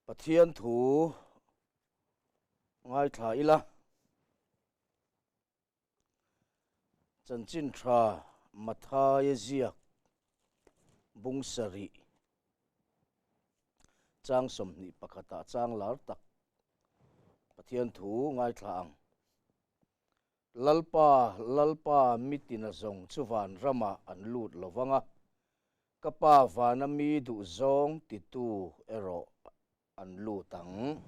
Pathian thu ngaithla ila. Chanchin tha Mathaia ziak bung sarih chang 21 ah chang lar tak Pathian thu ngaithla ang. Lalpa, Lalpa, mitina zawng chu van ramah an lut lo vang a, ka Pa vana mi duh zawng titu erawh an lut ang.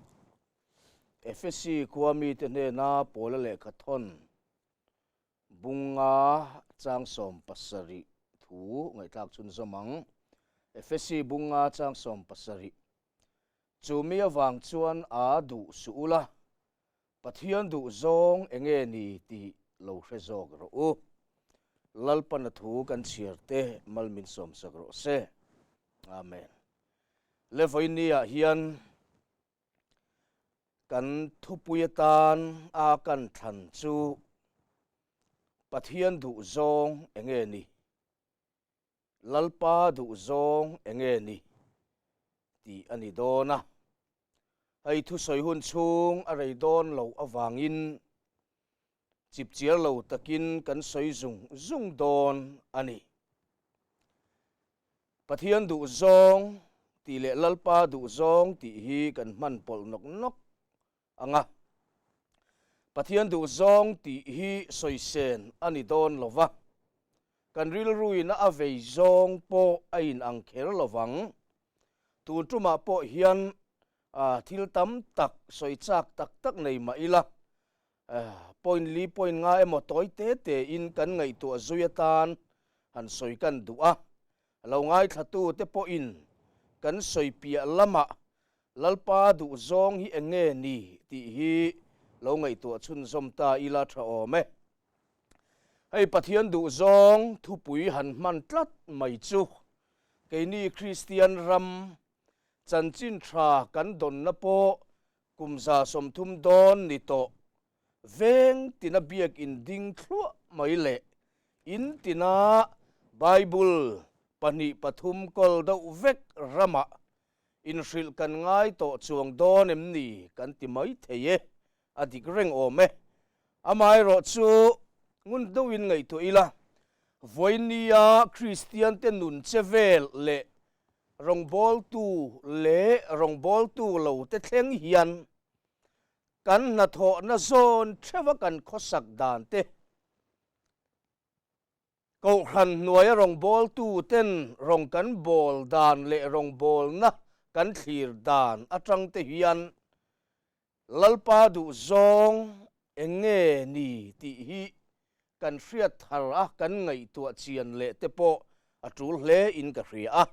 Efesi khua mite hnena Paula lehkha thawn bunga chang 17 thu ngaihthlak chhunzawm ang. Efesi bunga chang 17. Chu mi avang chuan a duh suh ula, Pathian duh zawng enge ni tih lo hre zawk rawh u. Lalpana thu kan chhiar te mal min sawmsak rawh se. Amen. Le vawiin ah hian kan thupui atan a kan thlan chu Pathian duh zawng enge ni? Lalpa duh zawng enge ni tih a ni dawn a. Hei thusawi hun chhung a rei dawn loh avangin chipchiar lo takin kan sawi zung zung dawn a ni. Pathian duh zawng tih leh Lalpa duh zawng tih hi kan hman pawlh nawk nawk ang a. Pathian duh zawng tih hi sawisen a ni dawn lo va, kan rilruina a vei zawng pawh a inang kher lo vang. Tun tumah pawh hian thil tam tak sawi chak tak tak nei mah ila, point li point nga emaw tawi te tein kan ngaihtuah zui atan han sawi kan duh a. Lo ngaithlatu te pawhin kan sawi piah lamah Lalpa duh zawng hi eng nge ni tih hi lo ngaihtuah chhunzawm ta ila tha awm e. Hei Pathian duh zawng thupui han hman tlat mai chu keini Kristian ram chanchin tha kan dawnna pawh kum 30 dawn ni tawh veng tina biakin ding thluah mai leh in tina Bible pahnih pathum kawl deuh vek ramah inhrilh kan ngai tawh chuang dawn em ni kan ti mai thei e, a dik reng awm e. Amaherawh chu ngun deuhin ngaihtuah ila, vawinia Kristian te nun che vel leh rawngbawltu leh rawngbawltu lo te thleng hian kan hnathawhna zawn theuha kan khawsak dan te, Kohhran hnuaia rawngbawltu ten rawng kan bawl dan leh rawngbawlna kan thlir dan atang te hian Lalpa duh zawng eng nge ni tih hi kan hriat thar a, kan ngaihtuah chian leh te pawh a tul hle in ka hria a.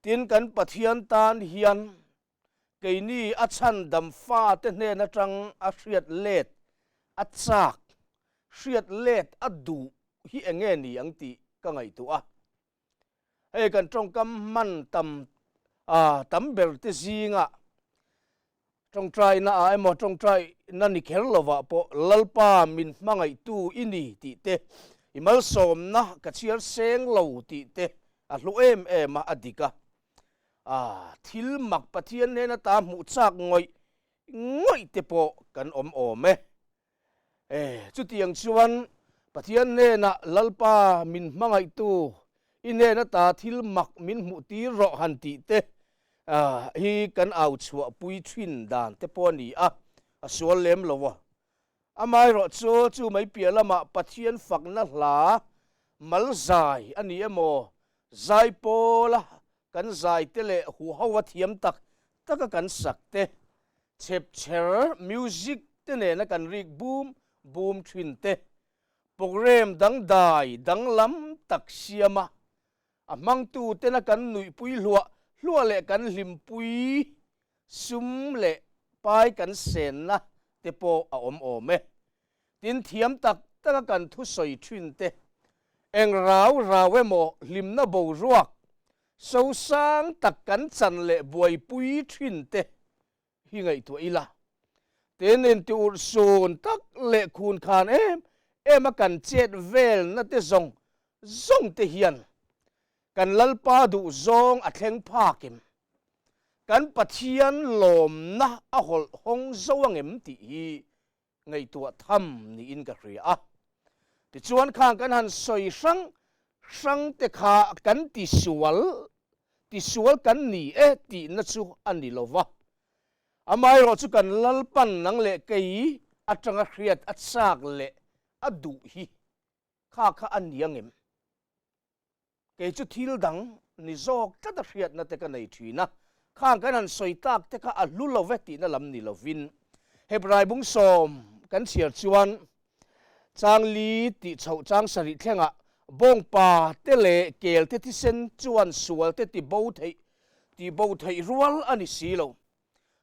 Tin, kan Pathian tan hian keini a chhandam fate hnen atang a hriat let a chak, hriat let a duh hi eng nge ni ang tih ka ngaihtuah a. Hei kan tawngkam hman tam tam ber te zingah tawngtaina ah emaw tawngtaina ni kher lovah pawh Lalpa min hmangaihtu i ni tih te, i malsawmna ka chhiar seng lo tih te a hlu em em a, a dik a. A, thil mak Pathian hnena ta hmuh chak ngawih ngawih te pawh kan awm awm e. E, chutiang chuan Pathian hnenah Lalpa min hmangaihtu i hnena ta thil mak min hmuh tir rawh han tih te hi kan au chhuah pui thin dan te pawh a ni a, a sual lem lo a. Amaherawh chu chu mai piah lamah Pathian fakna hla mal zai a ni emaw, zai pawla kan zai te leh huho a thiam tak taka kan sak te, chhepchher music te nena kan rik bum bum thin te, programme dangdai danglam tak siama a hmangtu tena kan nuihpui hluah hluah leh kan hlimpui sum leh pai kan senna te pawh a awm awm e. Tin, thiam tak taka kan thusawi thin te, eng rau rau emaw hlimna boruak sosang tak kan chan leh buaipui thin te hi ngaihtuah ila. Tin, inti urhsun tak leh khun khan em em a kan chet velna te zawng zawng te hian kan Lalpa duhzawng a thleng phakim. Kan Pathian lawmna a hawlh hawng zo angem tih hi ngaihtuah tham niin ka hria a. Tichuan khang kan han sawi hrang hrang te kha kan tisual tisual kan ni e tihna chu a ni lo va. Amaherawh chu kan Lalpan nang leh kei atanga hriat a chak leh a duh hi kha kha a ni angem? Kei chu thil dang ni zawk tlata hriatna te ka nei thin a, khang kan han sawi tak te kha a hlu lo ve tihna lam ni lovin Hebrai bungsawm kan chhiar chuan Changli tih chhoh chang sarih thlengah bawngpa te leh kel te thisen chuan sual te ti bo theih ti bo theih rual a ni si lo.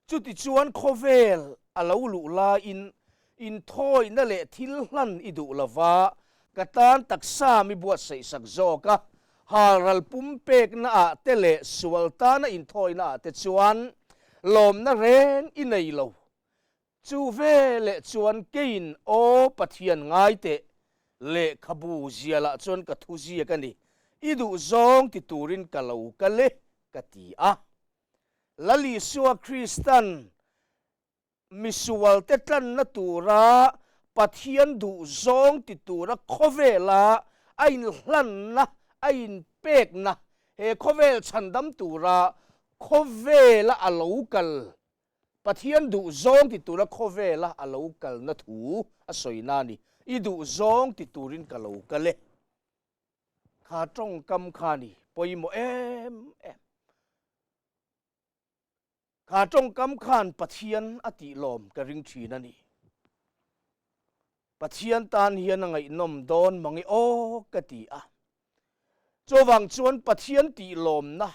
Chutichuan khawvel a lo luh laiin inthawihna leh thil hlan i duh lova, ka tan taksa mi buatsaih sak zawk a, halral pumpekna ah te leh sual tana inthawihna ah te chuan lawmna reng i nei lo. Chu veleh chuan keiin aw Pathian ngai teh, lehkhabu zialah chuan ka thu ziak a ni, i duh zawng ti turin ka lo kal e, ka ti a. Lal Isua Kristan misualte tlanna tura Pathian duhzawng ti tura khawvela a inhlanna, a inpekna, he khawvel chhandam tura khawvela a lo kal, Pathian duhzawng ti tura khawvela a lo kalna thu a sawina a ni. I duhzawng ti turin ka lo kal e. Kha tawngkam kha ni pawimawh em em. Kha tawngkam khan Pathian a tih lawm ka ring thin a ni. Pathian tan hian a ngaihnawm dawn mange aw ka ti a. Chuvang chuan Pathian tih lawmna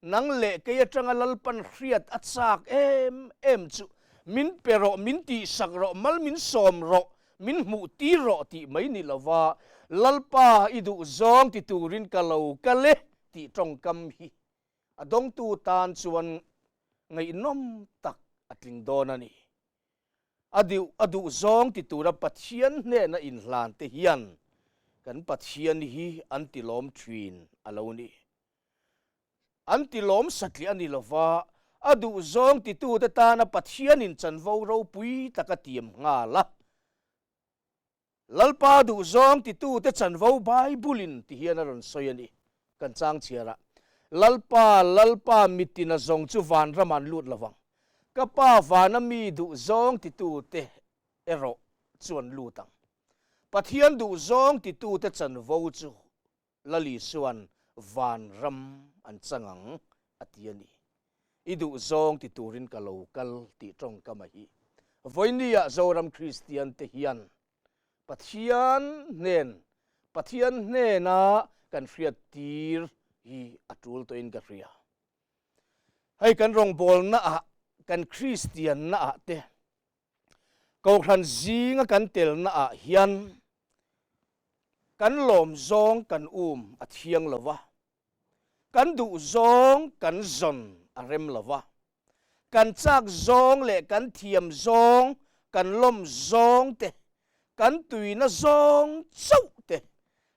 nang leh kei atanga Lalpan hriat a chak em em chu min pe rawh, min tihsak rawh, mal min sawm rawh, min hmuh tir rawh tih mai ni lova Lalpa i duh zawng ti turin ka lo kal e tih tawngkam hi A dawngtu tan chuan ngaihnawm tak a tling dawn a ni. A duh a duh zawng ti tura Pathian hnena inhlan te hian kan Pathian hi an tilawm thin a lo ni. An tilawm satliah a ni lova, a duh zawng titute tana Pathianin chanvo ropui tak a tiam nghal a. Lalpa duhzawng titute chanvo Bible-in ti hian a rawn sawi a ni. Kan chang chhiarah, Lalpa, Lalpa, mitin a zawng chu van ramah an lut lovang. Ka Pa vana mi duhzawng titute erawh chu an lut ang. Pathian duhzawng titute chanvo chu Lal Isua'n van ram an chang ang a ti a ni. I duh zawng ti turin ka lo kal tih tawngkam a hi. Vawinia Zoram Kristian te hian Pathian hnen Pathian hnena kan hriat tir hi a tul tawhin ka hria. Hei kan rawngbawlna ah kan Kristianna ah te Kohhran zinga kan telna ah hian kan lawm zawng kan um a thiang lo va, kan duh zawng kan zawn a rem lo va, kan chak zawng leh kan thiam zawng, kan lawm zawng te, kan tuina zawng chauh te,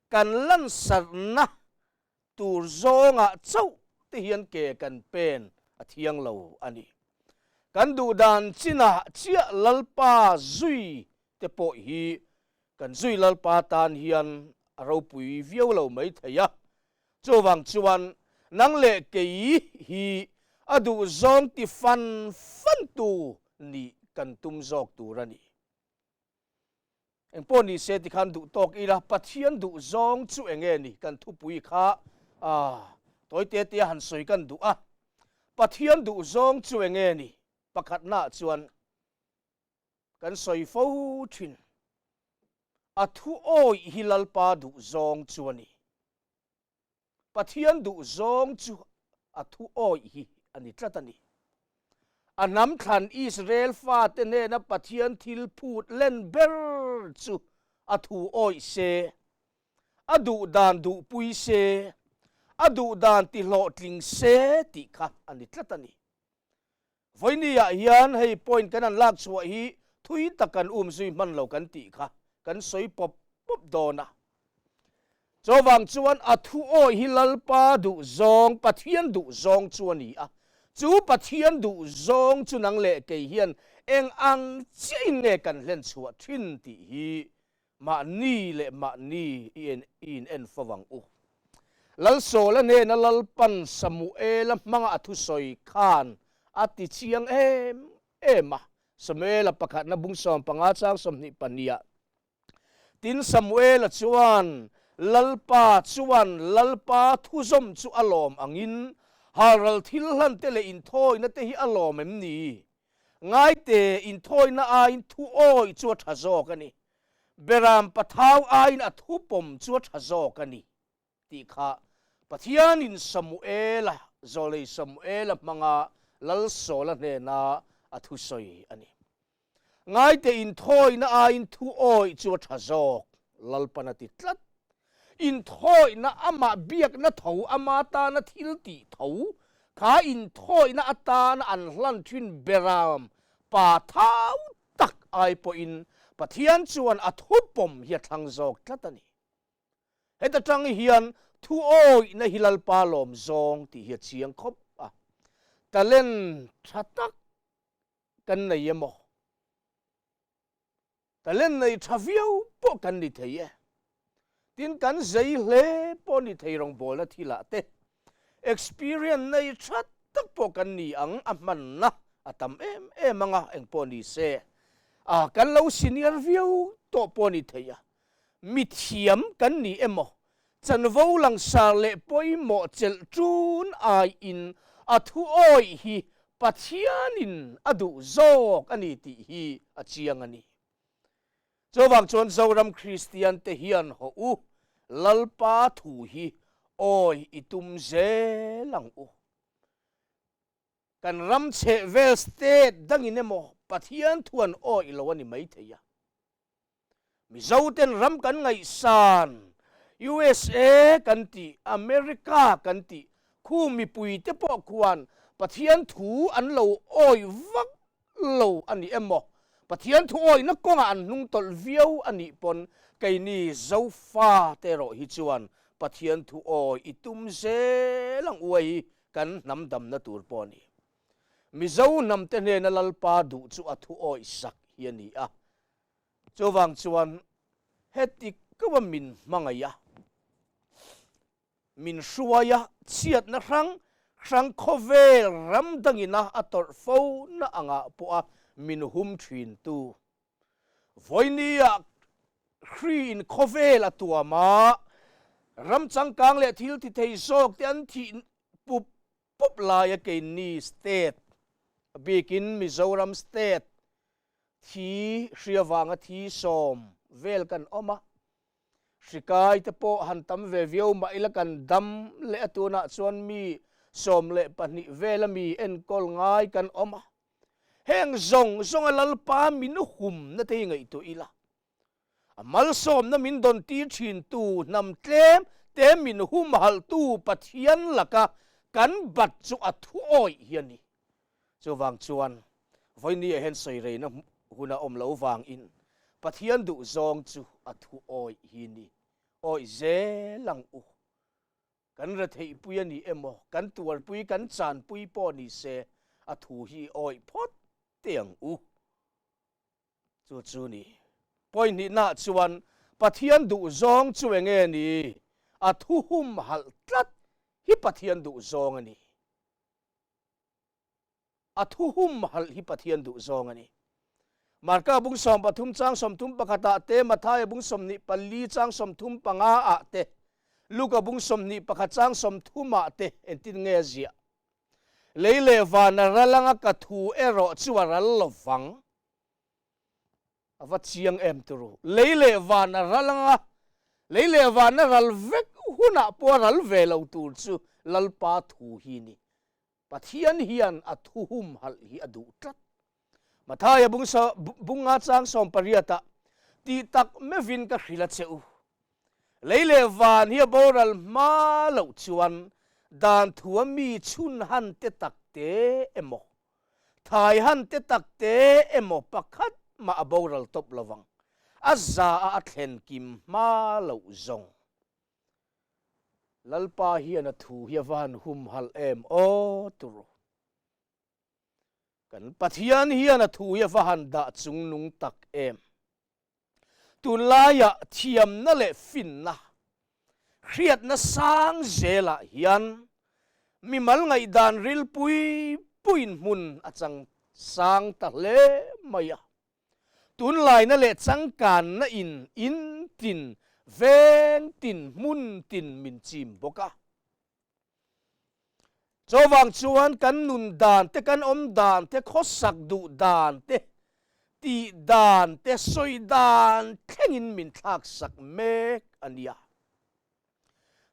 kan lansarhna tur zawngah chauh te hian ke kan pen a thiang lo a ni. Kan duh dan chinah chiah Lalpa zui te pawh hi kan zui Lalpa tan hian a ropui viau lo mai thei a. Chuvang chuan nang leh kei hi a duh zawng ti fan fan tu nih kan tum zawk tur a ni. Engpawh ni se tikhan duh tawk ila, Pathian duh zawng chu eng nge ni? Kan thupui kha tawi te tia han sawi kan duh a. Pathian duh zawng chu eng nge ni? Pakhatnaah chuan kan sawi fo thin. A thu awih hi Lalpa duh zawng chu a ni. Pathian duh zawng chu a thu awih hi a ni tlat a ni. A hnam thlan Israel fate hnena Pathian thil phut len ber chu a thu awih se, a duh dan duhpui se, a duh dan tihlawhtling se tih kha a ni tlat a ni. Vawinia hian hei point kan han lak chhuah hi thui tak kan um zui hman lo kan tih kha kan sawi pawp pawp dawn a. Chuvang chuan a thu awi hi Lalpa duh zawng, Pathian duh zawng chu a ni a. Chu Pathian duh zawng chu nang leh kei hian eng ang chiahin nge kan hlen chhuah thin tih hi mahni leh mahni i en i in en fo ang u. Lalsawla hnena Lalpan Samuela hmanga a thusawi khan a ti chiang em em a, Samuela pakhatna bung 15 chang 22ah. Tin, Samuela chuan, Lalpa chuan Lalpa thuzawm chu a lawm angin halral thil hlan te leh inthawina te hi a lawm em ni? Ngaite, inthawina aiin thu awi chu a tha zawk a ni. Beram pathau aiin a thupawm chu a tha zawk a ni, tih kha Pathianin Samuela, Zawlei Samuela hmanga Lal Sawla hnena a thusawi a ni. Ngaite inthawina aiin thu awih chu a tha zawk, Lalpan a ti tlat. Inthawina amah biakna tho, ama tana thil tih tho, kha inthawina atana an hlan thin beram pa thau tak ai pawhin Pathian chuan a thupawm hi a thlang zawk tlat a ni. Heta tang hian thu awihna hi Lalpa lawm zawng tih hi a chiang khawp a. Talent tha tak kan nei emaw? Talent nei tha viau pawh kan ni thei e. Tin, kan zei hle pawh ni thei rawngbawlna thilah te experience nei tha tak pawh kan ni ang a hmanna a tam em em anga eng pawh ni se a kan lo senior viau tawh pawh ni thei a. Mithiam kan ni emaw chanvo langsar leh pawimawh chelh tun aiin a thu awih hi Pathianin a duh zawk a ni tih hi a chiang a ni. Chuvang chuan Zoram Kristian te hian haw u, Lalpa thu hi awi i tum zel ang u. Kan ram chheh vel state dangin emaw Pathian thu an awih lo a ni maithei a. Mizoten ram kan ngaihsan, USA kan tih, America kan tih, khu mipuite pawh khuan Pathian thu an lo awih vak lo a ni emaw, Pathian thu awihna kawngah an hnungtawlh viau a nih pawn keini Zofa te erawh hi chuan Pathian thu awih i tum zel ang uai hi kan hnam damna tur pawh a ni. Mizo hnamte hnena Lalpa duh chu a thu awih sak hi a ni a. Chuvang chuan heti koa min hmangaih a, min hruai a, chhiatna hrang hrang khawvel ram dangina a tawrh fo na angah pawha min hum thintu Vawinia hriin khawvel a tuam a, ram changkang leh thil ti thei zawk te an thih pup pup laia keini state, a bikin Mizoram state Thi hria vanga thi sawm vel kan awm a, hrikai te pawh han tam ve viau mah ila kan dam leh a tunah chuan mi 12 vel a mi enkawl ngai kan awm a. Heng zawng zawnga Lalpa min humna te hi ngaihtuah ila, a malsawmna min dawn tir thintu hnam tlem te min humhalhtu Pathian laka kan bat chu a thuawih hi a ni. Chuvang chuan vawinia hian sawi reina hun a awm lo vangin Pathian duh zawng chu a thu awih hi ni. Awih zel ang u. Kan retheihpui a ni emaw, kan tuarpui, kan chanpui pawh ni se a thu hi awih phawt teh ang u. Chu chu ni. Point hnihnaah chuan Pathian duh zawng chu eng nge ni? A thu humhalh tlat hi Pathian duh zawng a ni. A thu humhalh hi Pathian duh zawng a ni. Marka bung 13 chang 31 ah te, Mathaia bung 24 chang 35 ah te, Luka bung 21 chang 30 ah te entin nge a ziah? Lei leh van a ral anga ka thu erawh chu a ral lo vang. A va chiang em turu. Lei leh van a ral anga, lei leh van a ral vek hunah pawh a ral ve lo tur chu Lalpa thu hi ni. Pathian hian a thu humhalh hi a duh tlat. Mathaia bunga chang 18 ah, Tih tak meuhin ka hrilh a che u. Lei leh van hi a boral hma loh chuan dan thua mi chhun han te tak te emaw, thai han te tak te emaw pakhat mah a boral tawp lo vang. A za a a thlen kim hma loh zawng. Lalpa hian a thu hi a va han humhalh em aw turu. Kan Pathian hian a thu hi a va han dah chungnung tak em! Tunlaiah thiamna leh finna, hriatna sang zelah hian mimal ngaihdan rilpui puiin hmun a chang sang ta hle mai a. Tunlaina leh changkanna in in tin, veng tin, hmun tin min chim bawk a. Chuvang chuan kan nun dan te, kan awm dan te, khawsak duh dan te, tih dan te, sawi dan thlengin min thlaksak mek a nia.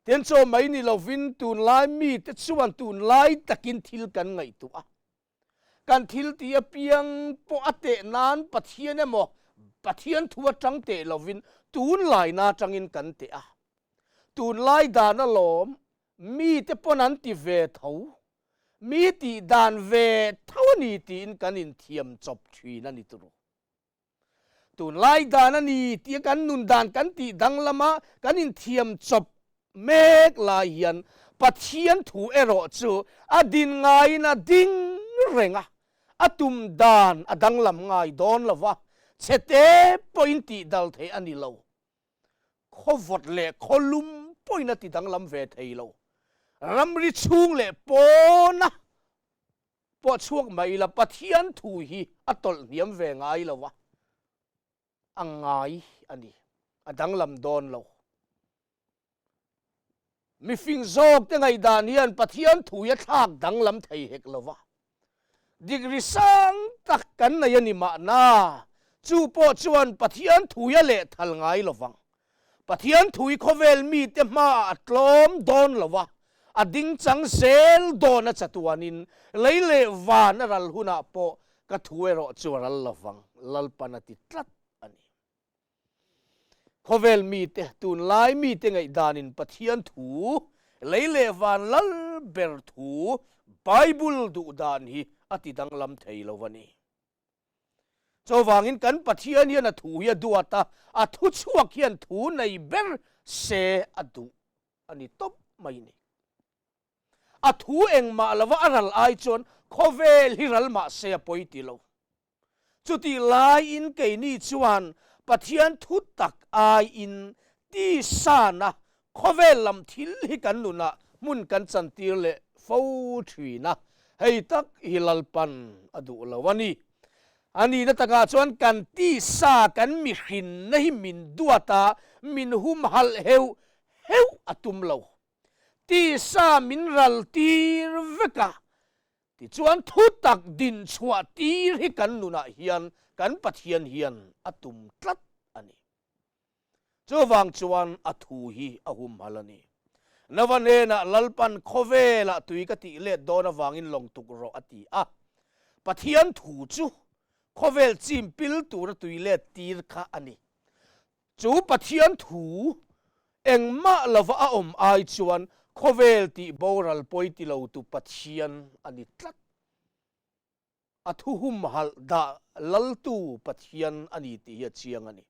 Tin chaw mai ni lovin tunlai mite chuan tunlai takin thil kan ngaihtuah a. Kan thil tih apiang pawh a teh nan Pathian emaw Pathian thu atang teh lovin tunlaina atangin kan teh a. Tunlai dan alawm mite pawn an ti ve tho, mi tih dan ve tho a ni tiin kan inthiam chawp thin a ni turu. Tunlai dan a ni tia kan nun dan kan tih danglam a, kan inthiam chawp mek lai hian Pathian thu erawh chu a din ngaiin a ding reng a, a tum dan a danglam ngai dawn lo va, chhete pawhin tih dal theih a ni lo. Khawvawt leh khawlum pawhin a ti danglam ve thei lo. Ramri chhung leh pawna Pawh chhuak mai ila Pathian thu hi a tawlh hniam ve ngai lo a, a ngai a ni, a danglam dawn lo. Mifing zawk te ngaihdan hian Pathian thu hi a thlak danglam thei hek lo va, degree sang tak kan nei a ni mahna, chu pawh chuan Pathian thu hi a lehthal ngai lo vang. Pathian thui khawvel mite hmaah a tlawm dawn lo a, a ding chang zel dawn a chatuanin lei leh van a ral hunah pawh ka thu erawh chu a ral lo vang, Lalpan a ti tlat a ni. Khawvel mite, tunlai mite ngaihdanin Pathian thu, lei leh van lal ber thu, Bible duhdan hi a ti danglam thei lo a ni. Chuvangin kan Pathian hian a thu hi a duat a, a thu chhuak hian thu nei ber se a duh a ni tawp mai ni. A thu engmah lova a ral ai chuan khawvel hi ral mah se a pawi ti lo. Chutih laiin keini chuan Pathian thu tak aiin tisana khawvel lam thil hi kan nunah hmun kan chantir leh fo thin a, hei tak hi Lalpan a duh lo a ni. A nihna takah chuan kan tisa kan mihrinna hi min duat a, min humhalh heuh heuh a tum lo. Tisa min ral tir vek a, tichuan thu tak din chhuah tir hi kan nunah hian kan Pathian hian a tum tlat a ni. Chuvang chuan a thu hi a humhal a ni. Nova hnenah Lalpan khawvelah tui ka tih let dawn avangin lawng tuk rawh a ti a. Pathian thu chu khawvel chim pil tura tui let tir kha a ni. Chu Pathian thu engmah lova a awm ai chuan khawvel tih boral pawi ti lo tu Pathian a ni tlat. A thu humhalh dah laltu Pathian a ni tih hi a chiang a ni.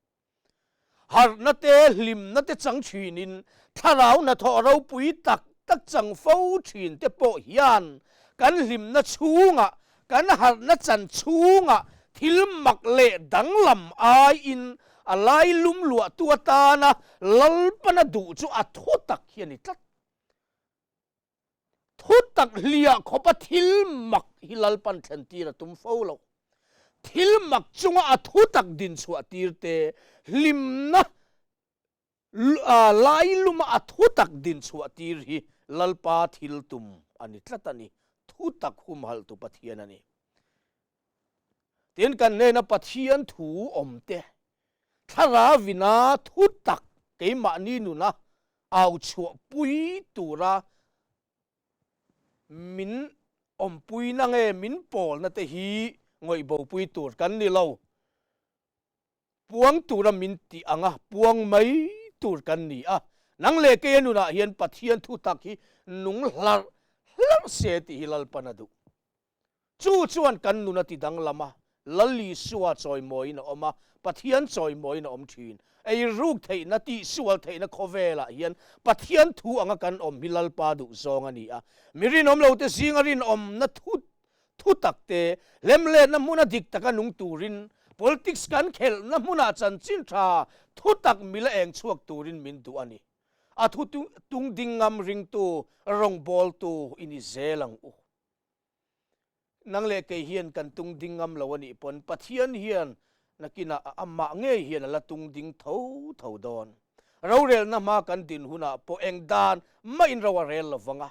Harhna te, hlimna te chang thinin thlarau hnathawh ropui tak tak chang fo thin te pawh hian kan hlimna chhungah, kan harhna chan chhungah thil mak leh danglam aiin a lailum luahtu atana Lalpana duh chu a thu tak hi a ni tlat. Thu tak hliah khawpa thil mak hi Lalpan thlen tir a tum fo lo. Thil mak chunga a thu tak din chhuah tir te, hlimna lailuma a thu tak din chhuah tir hi Lalpa thil tum a ni tlat a ni. Thu tak humhalhtu Pathian a ni. Tin, kan hnena Pathian thu awm te, Thlarauina thu tak keimahni nuna au chhuahpui tura min awmpuina nge min pawlna te hi ngawihbopui tur kan ni lo. Puang tura min tih anga puang mai tur kan ni a. Nang leh keia nunah hian Pathian thu tak hi nung hlarh hlarh se tih hi Lalpan a duh. Chu chuan kan nun a ti danglam a, Lal Isua chawimawiin a awm a, Pathian chawimawiin a awm thin. Eiruk theihna, tihsual theihna khawvelah hian Pathian thu anga kan awm hi Lalpa duhzawng a ni a. Mi rinawm lote zinga rinawmna thu. Thutak te, hlemhletna hmuna dik taka nung turin, politics kan khelhna hmunah chanchin tha thutak mila eng chhuak turin min duh a ni. A thu tung ding ngam ringtu, rawngbawltu i ni zel ang u. Nang leh kei hian kan tung ding ngam lo a nih pawn Pathian hian nakinah a amah ngei hian a la tung ding tho tho dawn. Rorelna hma kan din hunah pawh eng dan mahin ro a rel lo vang a.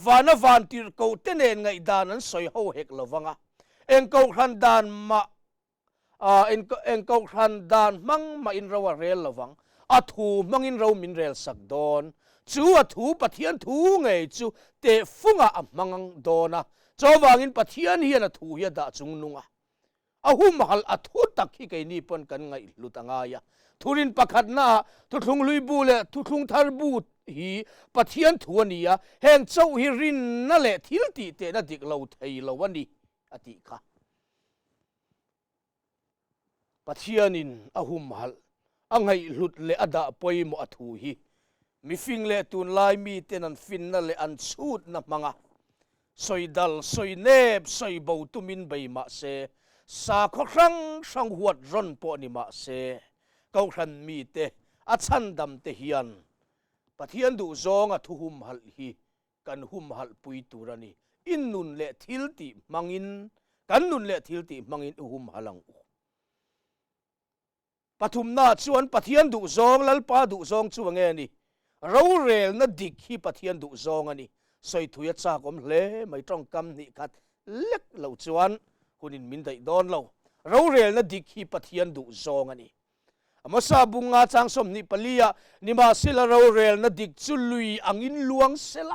Vana van tirhkoh te nen ngaihdan an sawi ho hek lo vang a. Eng kohhran dan mah Eng kohhran dan hmang mahin ro a rel lo vang, a thu hmangin ro min rel sak dawn. Chu a thu, Pathian thu ngei chu tehfungah a hmang dawn a, chuvangin Pathian hian a thu hi a dah chung nung a. A humhalh a thu tak hi keini pawn kan ngaihhlut a ngai a. Thurin pakhatnaah Thuthlung hlui bu leh Thuthlung thar bu hi Pathian thu a ni a, heng chauh hi rinna leh thil tih tehna dik lo thei lo a ni, a tih kha. Pathianin a humhalh, a ngaihhlut leh a dah pawimawh a thu hi mifing leh tunlai miten an finna leh an chhutna hmanga sawi dal, sawi nep, sawi bo tumin bei mah se, sakhaw hrang hrang huat rawn pawh ni mah se, Kohhran mite a chhandamte hian Pathian duhzawng a thu humhalh hi kan humhalh pui tur a ni. I nun leh thil tih hmangin, kan nun leh thil tih hmangin i humhalh ang u. Pathumna chuan Pathian duhzawng, Lalpa duhzawng chu ange ni? Rorelna dik hi Pathian duhzawng a ni. Sawithui a chak awm hle mai tawngkam hnih khat lek lo chuan hunin min daih dawn lo. Rorelna dik hi Pathian duhzawng a ni. Amosa bunga chang 24 ah nimahsela rorelna dik chu lui angin luang sela,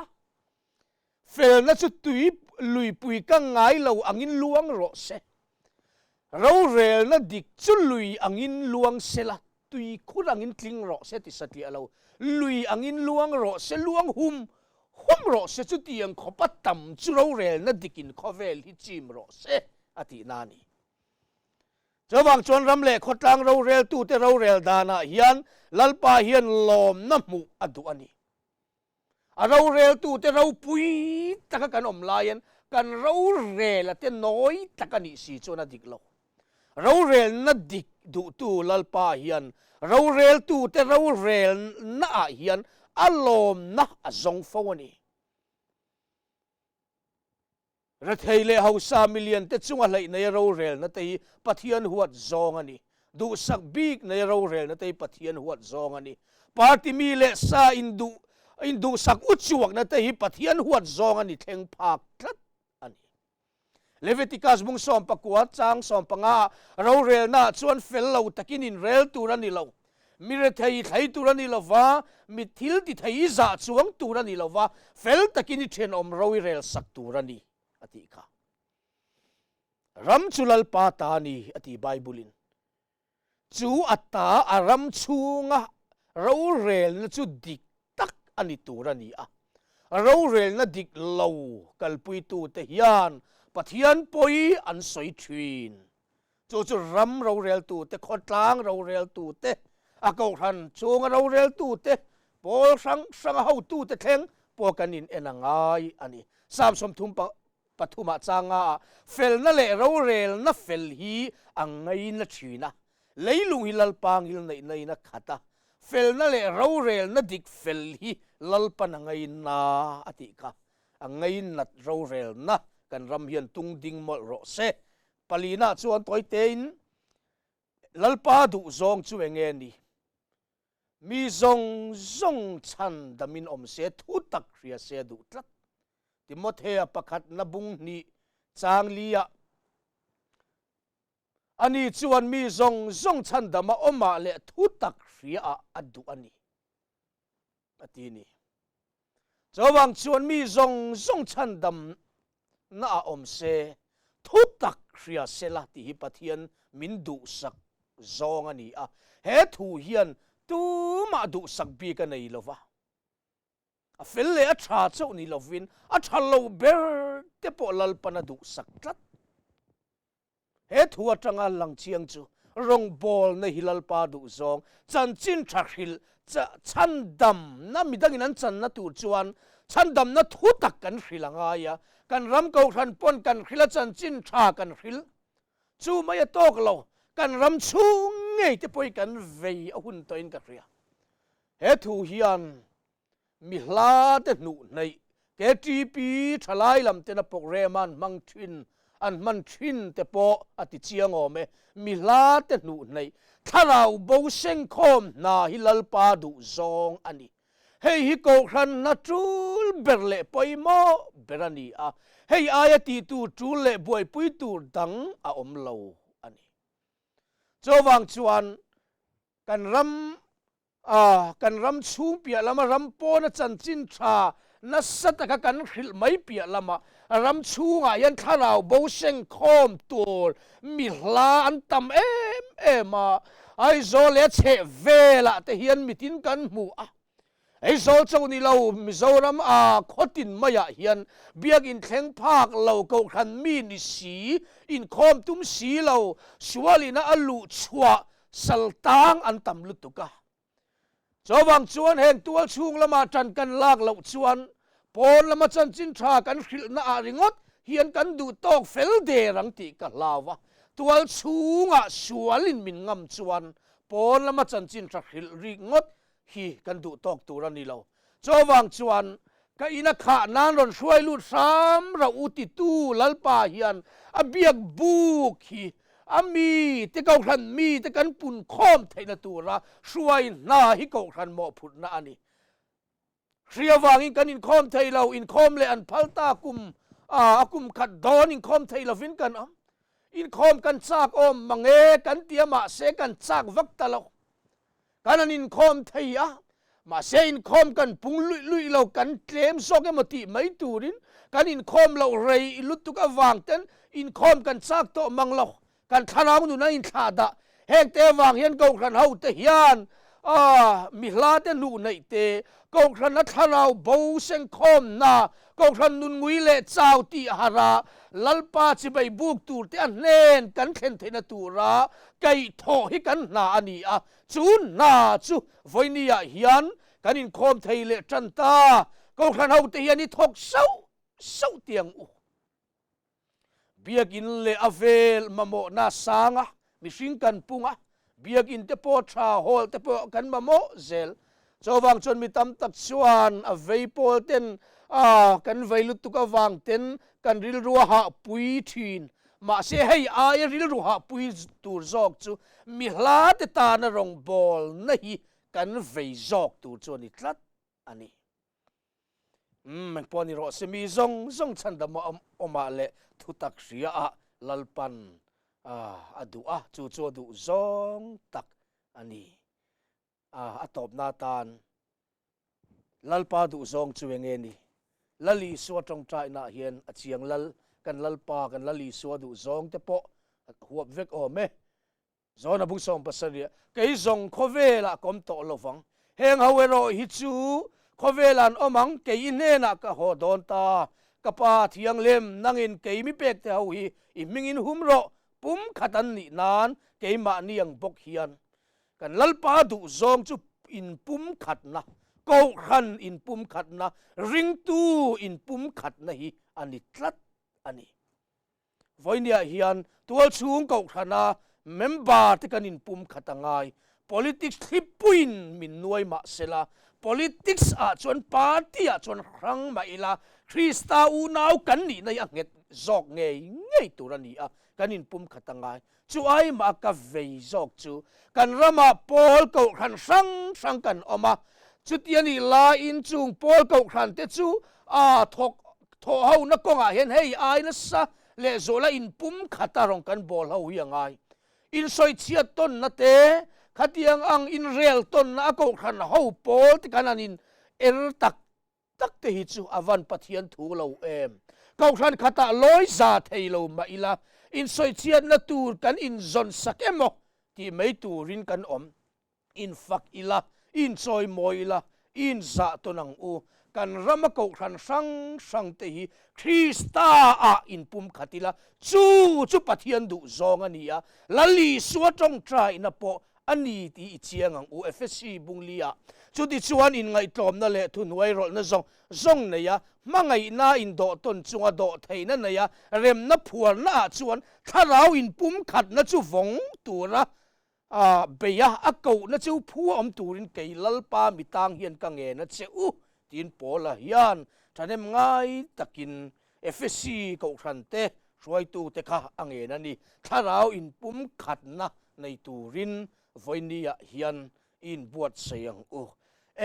felna chu tui luipui ka ngai lo angin luang rawh se. Rorelna dik chu lui angin luang sela, tui khur angin tling rawh se ti satliah lo, lui angin luang rawh se, luang hum hum rawh se, chutiang khawpa tam chu rorelna dikin khawvel hi chim rawh se a tihna a ni. Chuvang chuan ram leh khawtlang roreltute rorel danah hian Lalpa hian lawmna hmuh a duh a ni. A roreltute ropui taka kan awm laiin kan rorel a te nawi tak a nih si chuan a dik lo. Rorelna dik duhtu Lalpa hian roreltute rorelnaah hian a lawmna a zawng fo a ni. Rethei leh hausa milian te chunga hleih neia rorelna te hi Pathian huat zawng a ni. Duhsak bik neia rorelna te hi Pathian huat zawng a ni. Party mi leh sa induh induhsak uchuakna te hi Pathian huat zawng a ni thleng phak tlat a ni. Leviticus bung 19 chang 15 ah rorelna ah chuan fel lo takin inrel tur a ni lo. Mi rethei thlei tur a ni lo va, mi thil ti thei i zah chuang tur a ni lo va, fel takin i thenawm ro i rel sak tur a ni, a tih kha. Ram chu Lalpa ta a ni, a ti Bible-in. Chu a ta a ram chhunga rorelna chu dik tak a ni tur a ni a. Rorelna dik lo kalpuitute hian Pathian pawi an sawi thin. Chu chu ram roreltute, khawtlang roreltute, a kohhran chhunga roreltute, pawl hrang hranga hotute thleng pawh kan in en a ngai a ni. Psalm 33 ah changa ah felna leh rorelna fel hi a ngaina thin a, leilung hi Lalpa ngilneihna in a khat a, felna leh rorelna dik fel hi Lalpan a ngaina a tih kha a ngainat rorelna kan ram hian tung ding mawlh rawh se. Palina chuan tawi tein, Lalpa duhzawng chu enge ni? Mi zawng zawng chhan damin awm se, thu tak hria se a duh tlat. Timothea pakhatna bung hnih chang liah, Ani chuan mi zawng zawng chhan dama awmah leh thu tak hriaah a duh a ni, a ti ni. Chuvang chuan mi zawng zawng chhandamna ah awm se, thu tak hria sela tih hi Pathian min duhsak zawng a ni a. He thu hian tumah duhsak bik a nei lo va. A fel leh a tha chauh ni lovin a tha lo ber te pawh Lalpan a duhsak tlat. He thu atanga lang chiang chu rawngbawlna hi Lalpa duhzawng, chanchin tha hrilh, Chhandamna midangin an channa tur chuan chhandamna thu tak kan hrilh a ngai a, kan ram kohhran pawn kan hrilh a chanchin tha kan hrilh. Chu mai a tawk lo, kan ram chhung ngei te pawhin kan vei a hun tawhin ka hria. He thu hian mi hla te hnuh hnaih KTP thalai lam tena programme an hmang thin, an hman thin te pawh a ti chiang awm e. Mi hla te hnuh hnaih thlarau bo sengkhawm hna hi Lalpa duh zawng a ni. Hei hi Kohhran hna tul ber leh pawimawh ber a ni a, hei aia tihtur tul leh buaipui tur dang a awm lo a ni. Chuvang chuan kan ram A, kan ram chhung piah lama ram pawna chanchin tha nasa taka kan hrilh mai piah lama ram chhungah hian thlarau bo sengkhawm tur mi hla an tam em em a, Aizawl leh a chheh velah te hian mitin kan hmu a. Aizawl chauh ni lo Mizoram a khawtin maiah hian biakinn thleng phak lo kohhran mi ni si, inkhawm tum si lo, sualina a luh chhuah Sal tang an tam lutuk a. Chuvang chuan heng tual chhung lama tan kan lak loh chuan pawn lama chanchin tha kan hrilhna ah ringawt hian kan duh tawk fel der ang tih ka hlau a. Tual chhungah sualin min ngam chuan pawn lama chanchin tha hrilh rik ngawt hi kan duh tawk tur a ni lo. Chuvang chuan ka ina khah nan rawn hruai lut hram rauh u titu Lalpa hian a biak buk hi a mi te kohhran mi te kan pun khawm theihna tura hruai hna hi kohhran mawhphurhna a ni. Hri avangin kan inkhawm thei lo, inkhawm leh an phal ta kum a kum khat dawn inkhawm thei lovin kan awm. Inkhawm kan chak awm mange kan ti a mahse kan chak vak ta lo. Kan han inkhawm thei a, mahse inkhawm kan pung luih luih lo, kan tlem zawk emaw tih mai turin kan inkhawm loh rei lutuk avang ten inkhawm kan chak tawh mang lo, kan thlarau nun a inthlah dah. Heng te avang hian Kohhran ho te hian mi hla te hnuh neih te, Kohhrana thlarau bo sengkhawmna, Kohhran nun ngui leh chau tih harh a, Lalpa chibai buk tur te a hnen kan thlen theihna tura kaihthawh hi kan hna a ni a, chu hna chu vawinia hian kan inkhawm thei leh tan ta. Kohhran hote hian i thawk sauh sauh tiang u. Biakinn leh a vel mamawhna sang a, mihring kan pung a, biakinn te pawh tha, hall te pawh kan mamawh zel. Chuvang chuan mi tam tak chuan a vei pawl ten a kan vei lutuk avang ten kan rilru a hahpui thin. Mahse hei aia rilru hahpui tur zawk chu mi hla te tana rawngbawlna hi kan vei zawk tur chu a ni tlat a ni. Umm engpawh ni rawh se mi zawng zawng chhandam a awmah leh thutak hria ah Lalpan a duh a, chu chu a duh zawng tak a ni. A tawpna atan Lalpa duh zawng chu enge ni? Lal Isua tawngtainaah hian a chiang Lal, kan Lalpa, kan Lal Isua duh zawng te pawh a huap vek awm e. Zawna bung 70, Kei zawng khawvelah ka awm tawh lo vang. Heng ho erawh hi chu khawvelah an awm ang, kei i hnenah ka haw dawn ta. Ka Pa Thianghlim, nangin kei mi pek te ho hi i hmingin hum rawh, pum khat an nih nan keimahni ang bawk hian. Kan Lalpa duh zawng chu inpumkhatna, Kohhran inpumkhatna, ringtu inpumkhatna hi a ni tlat a ni. Vawinia hian tualchhung Kohhrana member te kan inpumkhat a ngai. Politics thlipuiin min nuai mah sela, politics ah chuan party ah chuan hrang mah ila, Krista unau kan nihna hi a nghet zawk ngei ngei tur a ni a, kan inpumkhat a ngai. Chu aimah ka vei zawk chu kan ramah pawl kohhran hrang hrang kan awm a, chuti a nih laiin chung pawl kohhran te chu a thawk thawh hona kawngah hian hei ai nasa lehzuala inpum khata rawn kan bawl ho hi a ngai. Insawichhiat tawnna te, khatiang ang inrel tawnna a kohhran ho pawl te kan han in er tak tak te hi chu a van Pathian thu lo em. Kohhran khatah lawi za thei lo mah ila, insawichhiatna tur kan inzawn sak emaw tih mai turin kan awm. Infak ila, inchawi mawi ila, inzah tawn ang u. Kan rama kohhran hrang hrang te hi Krista ah inpumkhat ila, chu chu Pathian duh zawng a ni a, Lal Isua tawngtaina pawh. a ni tih i chiang ang u. Efesi bunglia chutichuan inngaihtlawmna leh thuhnuai rawlhna zawng zawng neia hmangaihna indawhtawn chunga dawh theihna neia remna phuarnaah chuan thlarau inpumkhatna chu vawng tura bei a, a kohna chu phu a awm turin kei Lalpa mitang hian ka ngen a che u, tiin Paula hian thahnem ngai takin Efesi kohhrante hruaitute kha a ngen a ni. Thlarau inpumkhatna nei turin vawinia hian i inbuatsaih ang u.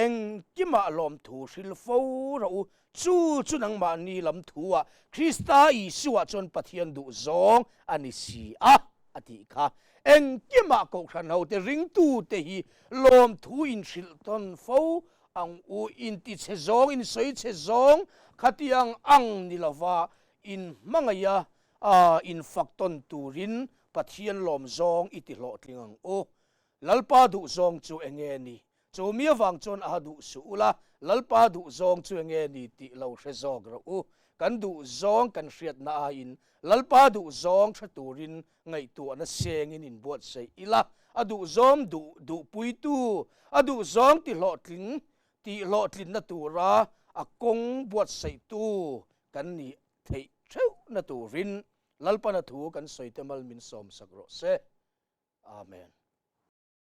Engkimah lawmthu hril fo rawh u. Chu chu nangmahni lam thuah Krista Isuah chuan Pathian duh zawng a ni si a, a tih kha. Engkimah kohhran hote ringtute hi lawmthu inhrilh tawn fo ang u. Intichhe zawng, insawichhe zawng khatiang ang ni lova inhmangaiha infak tawn turin Pathian lawm zawng i ti hlawhtling ang u. Lalpa duh zawng chu enge ni? Chu mi avang chuan a ha duh suh ula, Lalpa duh zawng chu enge ni tih lo hre zawk rawh u. Kan duh zawng kan hriatna aiin Lalpa duh zawng hre turin ngaihtuahna sengin inbuatsaih ila, a duh zawng duh duhpuitu, a duh zawng ti hlawhtling tih hlawhtlinna tura a kawng buatsaihtu kan nih theih theuhna turin Lalpana thu kan sawi te mal min sawmsak rawh se. Amen.